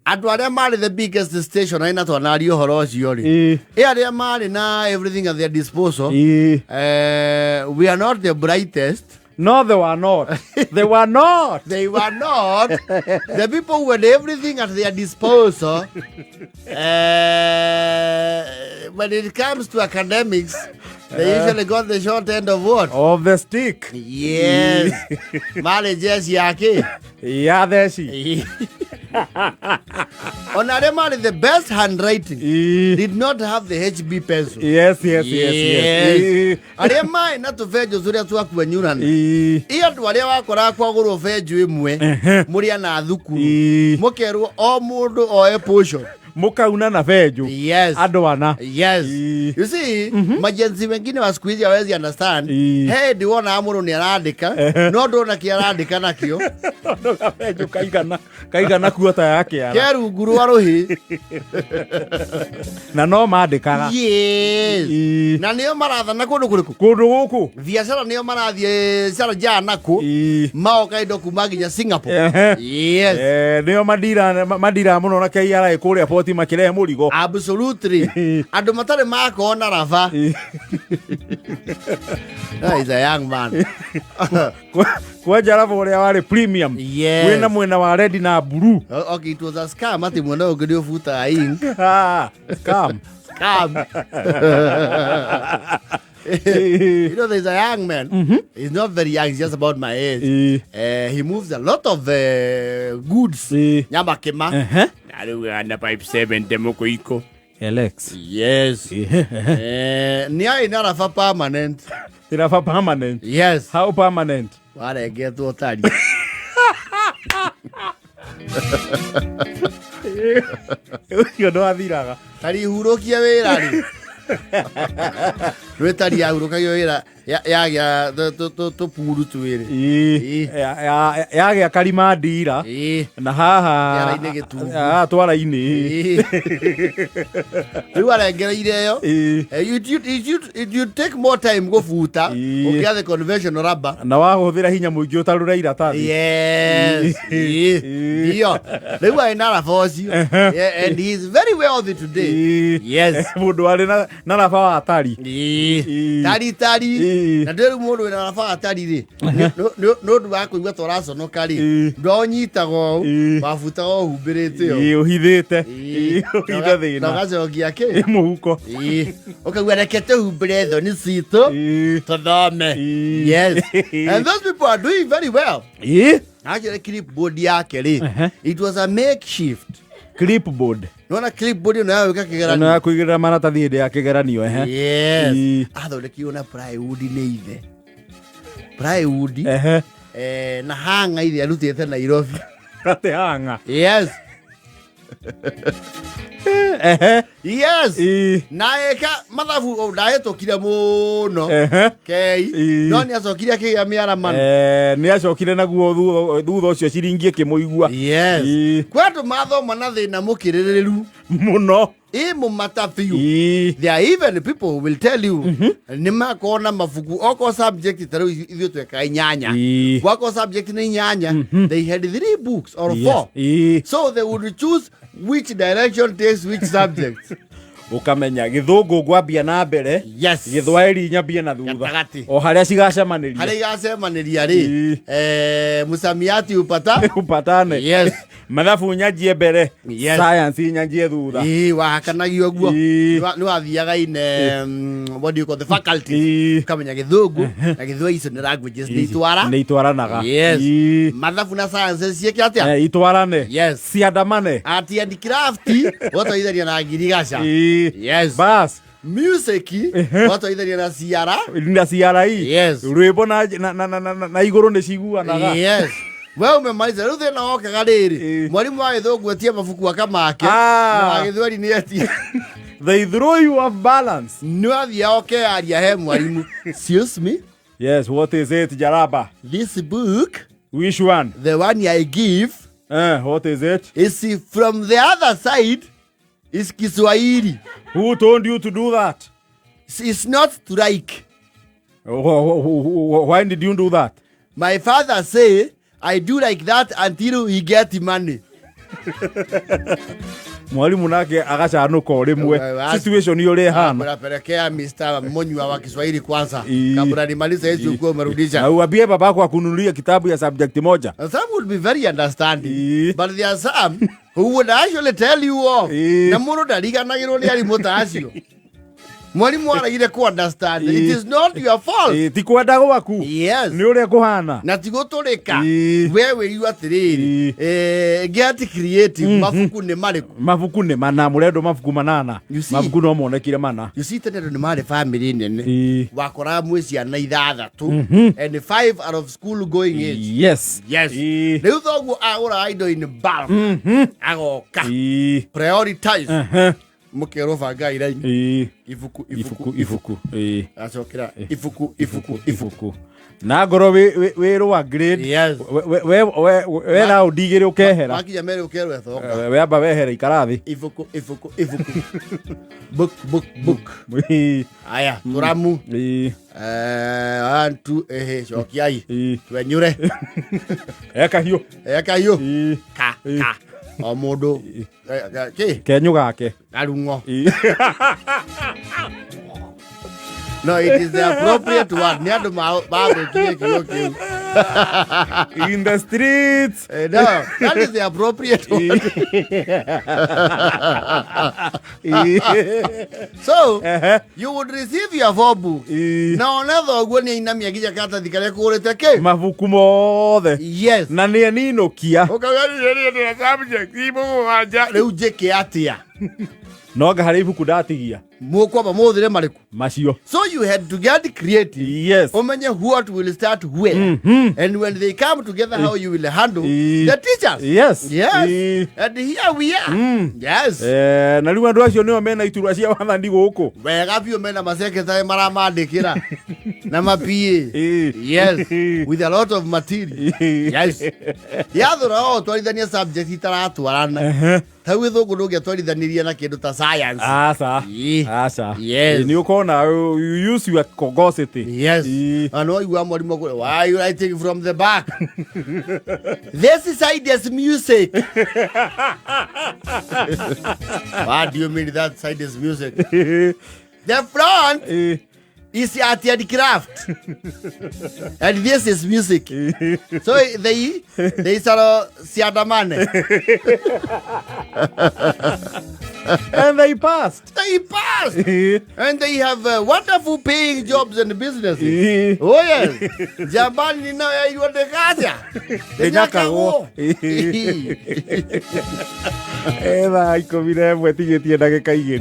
Andũ arĩa marĩ the biggest station arĩ na twanaria ũhoro ũcio rĩ, ĩ arĩa marĩ na everything at their disposal. We are not the brightest. No, they were not. They were not. They were not the people who had everything at their disposal. When it comes to academics, they usually got the short end of what? Of the stick. Yes. Marĩ jeshi yake. Ya theci. Ona arĩa marĩ the best handwriting did not have the HB pencil. Yes. Arĩa marĩ na tũbenjũ tũrĩa twakuanyurana. Ĩ andũ arĩa wakoraga kwagũrwo benjũ ĩmwe mũrĩ ana thukuru, mũkerwo o mũndũ oe portion. Mũkauna na benjũ. Andũ ana. You see, ma-Gen Z wengine wa siku hizi hawezi understand. He ndiwonaga mũndũ nĩ arandĩka no ndona kĩ arandĩka nakĩo. Tondũ gabenjũ kaigana kuota ya kĩara. Ke rungu rwa rũhĩ. Na no mandĩkaga. Na nĩo marathana kũndũ kũrĩkũ? Kũndũ gũkũ. Biacara nĩo marathiĩ Sharjah nakũ, maoka indo kuma nginya Singapore. Nĩo mandira mũno na KRA kũrĩa poti makĩrehe mũrigo. Absolutely. Andũ matarĩ makorwo na raba. That is a young man. Kwanja raba ũrĩa warĩ premium. Wĩna mwena wa red na blue. Okay, it was a scam atĩ mwena ũyũ ũngĩ nĩ ũbutaga ink. Ah, scam. Scam. You know, there's a young man. He's not very young, he's just about my age. He moves a lot of goods. Nyama kĩma. Arauga na 570 mũkũiko. Alex. Yes. Nĩ arĩ na raba permanent. Raba permanent. Yes. How permanent? Warengetwo tari. Ũcio ndwathiraga. Tari hurũkie wĩra rĩ. Rwĩ tari yahurũkagio wĩra yagĩa tũpuru twĩrĩ. Yagĩa karima ndira. Na haha Kĩara-inĩ gĩtungu. Haha twara-inĩ. Rĩu arengereire ĩyo. It you take more time gũbuta ũkĩra the conventional rubber. Na wahũthĩra hinya mũingĩ ũtarũre iratathi. Yes. Ndio. Rĩu arĩ na raba ũcio. Yeah, and he is very wealthy today. Yes. Mũndũ arĩ na raba wa tari. Tari tari. Na ndĩrĩ mũndũ wĩna raba wa tari rĩ. Nĩ ũndũ wa kũigua tũraconoka rĩ. Ndonyitaga ũũ. Wabutaga ũhumbĩrĩte ũũ. Ũhithĩte. Ũhithe thĩna. Na ũgacokia kĩ? Mũhuko. Ũkaigua reke tũhumbĩre thoni citũ. Tũthome. Yes. And those people are doing very well. Actually, clipboard yake rĩ, it was a makeshift Clipboard. Nona clipboard ĩno ya gwĩka Ĩno kĩgeranio. ya kũigĩrĩra maratathi hĩndĩ ya kĩgeranio, ehe. Yes. Athondekirwo na plywood nĩ ithe, plywood na hanga ithe arutĩte Nairobi. Atĩ hanga? Yes. Yes. Na eka mathabu o, ndahĩtũkire mũno kei no nĩ acokire akĩgĩa mĩaramano. Nĩ acokire naguo thutha ũcio ciringi ĩkĩmũigua. Yes. Kwĩ andũ mathoma na thĩna mũkĩrĩrĩru mũno. Ĩ mũmata biũ. There are even people who will tell you nĩ makorwo na mabuku okorwo subject ta rĩu ithuĩ twekaga inyanya, gwakorwo subject nĩ inyanya, they had three books or four, so they would choose which direction takes which subject. Ũkamenya gĩthũngũ ngwambia na mbere, gĩthwaĩri nyambie na thutha. Gatagatĩ. O harĩa cigacemanĩria. Harĩa igacemanĩria rĩ, msamiati upata upatane. Mathabu nyanjie mbere, science nyanjie thutha. Ĩĩ, wahakanagio guo. Nĩ wathiaga in what do you call the faculty, ũkamenya gĩthũngũ na gĩthwaĩri icio nĩ languages nĩ itwara Nĩ itwaranaga. Yes. Mathabu na science ciĩke atĩa? Itwarane. Ciandamane. Art and craft watwarithania na ngirigaca. Bas. Music watwarithania na ciara. Na CRE. Rwĩmbo na igũrũ nĩ ciguanaga. Yes, we umemaliza rĩu thĩna wokaga rĩrĩ, mwarimu wa gĩthũngũ etie mabuku akamake na wa gĩthweri nĩ etie. They throw you off balance. Nĩ wathiaga ũkeyaria he mwarimu, "Excuse me." Yes, what is it, Jaraba? "This book." Which one? "The one I give." What is it? "Is from the other side is Kiswahili." Who told you to do that? "It's not to like." Why did you do that? "My father say I do like that until he get money." Mwalimu nake agacanũka o rĩmwe. Wewe, Situation ũrĩa ĩhana. Napelekea Mr. Munywa wa Kiswahili kwanza Ii. kabla nimalize hizi ukuwa umerudisha. Na uambie babako akununulie kitabu ya subject moja. And some would be very understanding, Ii. but there are some who would actually tell you off. Ii. Na mũndũ ndariganagĩrwo nĩ arimũ ta acio. Mwalimu araire ku understand. It Ii. is not your fault. Ĩ, ti kwenda gwaku. Yes. Nĩ ũrĩa kũhana. Na ti gũtũrĩka. Ii. We wĩrirwo atĩrĩrĩ, Ii. get creative, mabuku nĩ marĩkũ? Mabuku nĩ mana, mũrendwo mabuku manana. You see? Mabuku no monekire mana. You see, tene andũ nĩ marĩ bamĩrĩ nene. Ii. Wakoraga mwĩ ciana ithathatũ and five out of school going age. Yes. Yes. Ii. Rĩu thoguo agũraga indo in bulk. Agoka. Ii. Prioritize. Ehe. Mũkerwo bangai raini. Ii. Ibuku, Ibuku, ibuku, ibuku. Ii. Acokera ibuku, ibuku, ibuku. Ibuku. Na ngorwo wĩ rwa grade. Yes. We raundi igĩrĩ ũkehera. Makinya merĩ ũkerwo ethoka. Wamba wehera ikara thĩ. Ibuku, ibuku, ibuku. Book, book, book. Ii. Aya, tũramu. Ii. One, two, ehe, cokiai. Ii. Twenyure. Ekahiũ. Ekahiũ. Ii. Ka, ka. O mũndũ. Kĩ? Kenyũ gake. Karung'o. Ii. No, it is the appropriate one. Nĩ andũ mathũkirie kiugo kĩu. In the streets. No, that is the appropriate one. Ii. So, Ehe. you would receive your four books. Ii. Na ona thoguo nĩ ainamia nginya karatathi karĩa kũgũrĩte kĩ? Mabuku mothe. Yes. Na nĩ aninũkia. Ũkauga niĩ ndĩna subject mũgwanja. Rĩu njĩke atĩa? No anga harĩ ibuku ndatigia. Mũkwamba mũhũthĩre marĩkũ? Macio. So you had to get creative. Yes. Umenye what will start where. And when they come together, how you will handle Ii. the teachers. Yes. Yes. Ii. And here we are. Yes. Na rĩu andũ acio nĩo mena iturwa cia wathani gũkũ. Wega biũ mena masekretarĩ maramandĩkĩra na ma PA. Ii. Yes. With a lot of material. Ii. Yes. Yathũra o twarithania subject itaratwarana. Ehe. Ta rĩu gĩthũngũ ndũngĩatwarithanirie na kĩndũ ta science. Aca. Ii. Aca. Yes. Ĩ, nĩ ũkona you use your cogosity. Yes. Ii. And waigua mwalimu akwĩra, why are you writing from the back? This side is music. What do you mean that side is music? The front Ii. is art and craft. And this is music. So they sort of siandamane. And they passed. They passed. Ii. And they have wonderful paying jobs and businesses. Ii. Oh yes. Jambani ninayo yairwo ndĩkaja. Ndĩnyakagwo. Ndĩnyakagwo. Thaa 11 tigĩtie ndagĩka 2.